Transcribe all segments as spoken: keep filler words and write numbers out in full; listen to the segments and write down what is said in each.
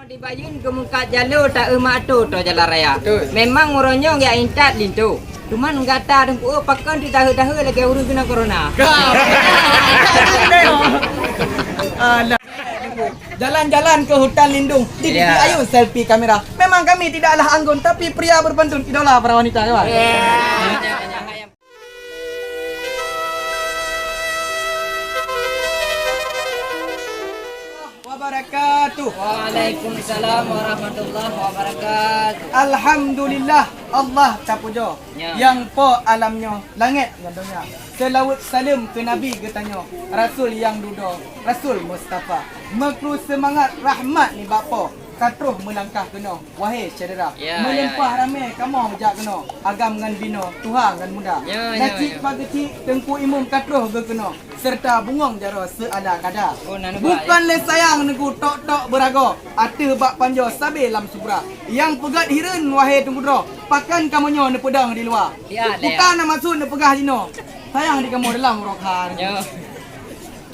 Di Bayeuen geumeukat jalô taeu mato to jalan raya. Betul. Memang uroe nyoe jak intat linto. Cuman gata teungku pakon titahe-tahe lagèe ureueng keunoe corona. Alah. Jalan-jalan ke hutan lindung, di titik Ya. ayu selfie kamera. Memang kami tidaklah anggun, tapi pria berpantun idola para wanita, kawan. Ya. Wabarakatuh. Waalaikumsalam warahmatullahi wabarakatuh. Alhamdulillah, Allah tapujoe. Ya. Nyang po alam nyoe, langèt ngon donya. Seulaweuet saleuem keu Nabi geutanyoe, Rasul nyang dudoe, Rasul Mustafa. Meukru seumangat rahmat nibak Po, ka troh meulangkah keunoe, wahé syedara. Ya, Meulimpah ya, ya. ramé kamoe jak keunoe, agam ngon binoe, tuha ngon muda. Ya, ya, Nacik ya. Pageucik, Teungku Imum ka troh geukeunoe, serta bungong jaroe seuala kada. Oh, na neuba, Bukon ya. lé sayang neugeu tok-tok beuragoe, ateueh bak panjoe sabé lam subra. Nyang peugöt hireuen, wahé Teungku Droe, pakon kamoe nyoe neupeudong di luwa. Ya, Bukan ya. na maksud neupeugah jinoe, sayang di kamoe dalam uroe kha. Ya.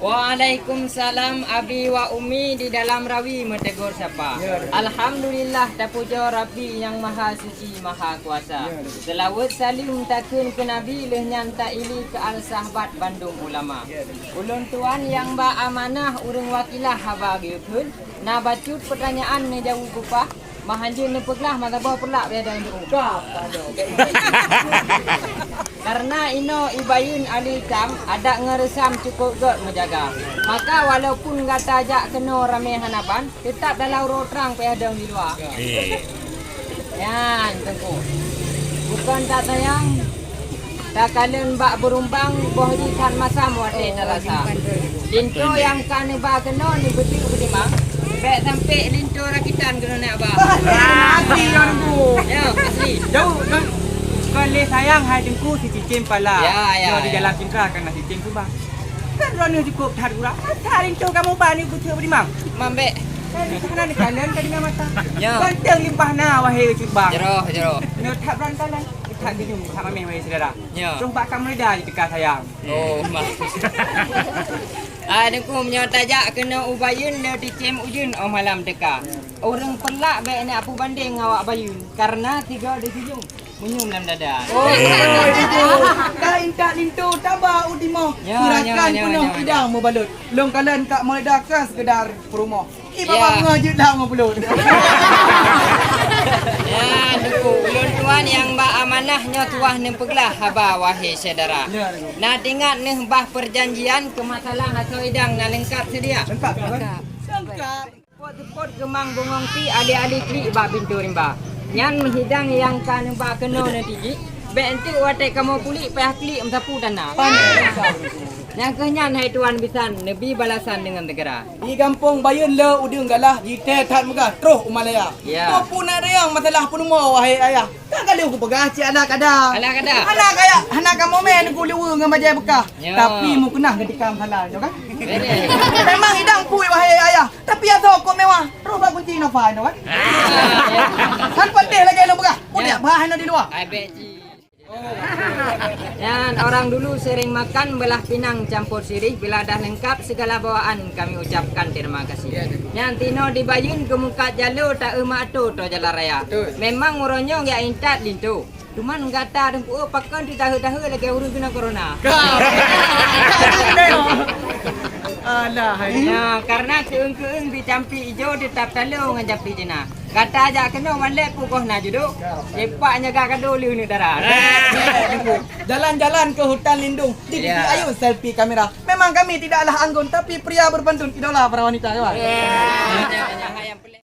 Waalaikumsalam, abi wa ummi di dalam rawi meuteugor sapa. Ya, betul. Alhamdulillah, tapujoe Rabbi nyang Maha Suci, Maha Kuasa. Ya, betul. Seulaweuet saleuem takheun keu Nabi, lheueh nyan taili keu al sahbat bandum ulama. Ya, betul. Ulôn tuan nyang ba amanah, ureueng wakilah haba geukheun, na bacut peutanyaan neujaweueb peupah. Meuhanjeuet neupeuglah masa boh peulak beda untuk. Karena inoe i Bayeuen ahli tam, adat ngon reusam cukup göt meujaga. Maka walaupun gata jak keunoe ramé hana ban, teutap dalam uroe trang payah dong di luwa. Nyan, Teungku. Bukon that sayang, Takalon bak beurumbang, boh jih that masam watèe tarasa. Linto nyang ka neuba keunoe neubeuteuk beutimang, bèk sampé linto rakitan keunoe neuba. Asli, ya, Teungku. Ya, asli. Jauh, kan? Kon lé sayang hai Teungku si cicém pala. Ya, ya, Nyoe di ya. Jalan Pintra kana cicém subang. Kan droeneuh cukôp that gura. Masa linto kamoe ba neubeuteuk beutimang? Mambèk. Kan di sana neukalon ka deungon mata. Ya. Ganteng limpah na, wahé cut bang. Jroh, jroh. Nyoe that droeneuh kalon. That geujeuem, that mamèh, wahé syedara. Ya. Troh bak kamoe leda jiteuka sayang. Oh, mak. Ah, Teungku, meunyoe tajak keunoe u Bayeuen, le cicém ujeuen 'oh malam teuka. Ureueng peulak bèk neuk peubandeng ngon awak Bayeuen, karena tiga di sijong, meunyeum lam dada. Oh, itu. Ka intat linto taba u timoh. Ya, ya, peunoh ya, ya, idang ya. Meubalot. Lôn kalon ka mulai dah ka sekedar peurumoh. Ih, Ya. Baba, meungoh jeuet lam ngon pulut. Ya, Teungku, ulôn tuan nyang ba amanah nyoe tuwah neupeuglah haba, wahé syedara. Ya, Teungku. Na teuingat neuh bah peujanjian keu masalah asoe idang na leungkap seudia? Leungkap, kan? Leungkap. Seupôt-seupôt geumang bungong pi, alèh-alèh klik bak pintoe rimba. Nyan meuhidang nyang ka neuba keunoe neutijik, bèk enteuk watèe kamoe kulik payah klik meusapu tanah. Pandai. Nyang keuh nyan hai tuan bisan neubi balasan deungon seugera. Di gampông Bayeuen le udeueng galah, jitée that meugah troh u Malaya. Ya. Peue-peue na deungon masalah peurumoh, wahé ayah. Ka galeh kupeugah cit hana kada. Hana kada. Hana kaya, hana kamoe mé neuguluwa ngon bajée beukah. Ya. Tapi meukeunah geutika masalah nyoe kan. Betul. Memang idang pui, wahé ayah. Tapi asoe kok mewah. Roh bak kunci Nova nyoe kan. Ah, ya. Kan peudeh lagée nyoe beukah. Ya. Udah bah hana di luwa. Ai bek ji. Nyan, orang dulu sering makan belah pinang campur sirih, bila dah lengkap segala bawaan, kami ucapkan terima kasih. Ya, betul. Nyan, tinoe di Bayeuen geumukat jalô taeu mato to jalan raya. Betul. Memang uroe nyoe jak intat linto. Cuman gata teumpeue pakon titahe-tahe lagée ureuëng keunoe corona. Ka. Alah, hai. Nah, karena keueung-keueung di campi ijo tetap talo ngon jampi Cina. Gata jak keunoe wan lé pukon na judok. Lepak nyaga kado leuh neuk dara. Jalan-jalan ke hutan lindung, di titik Ya. ayu selfie kamera. Memang kami tidaklah anggun, tapi pria berpantun idola para wanita, kawan. Ya.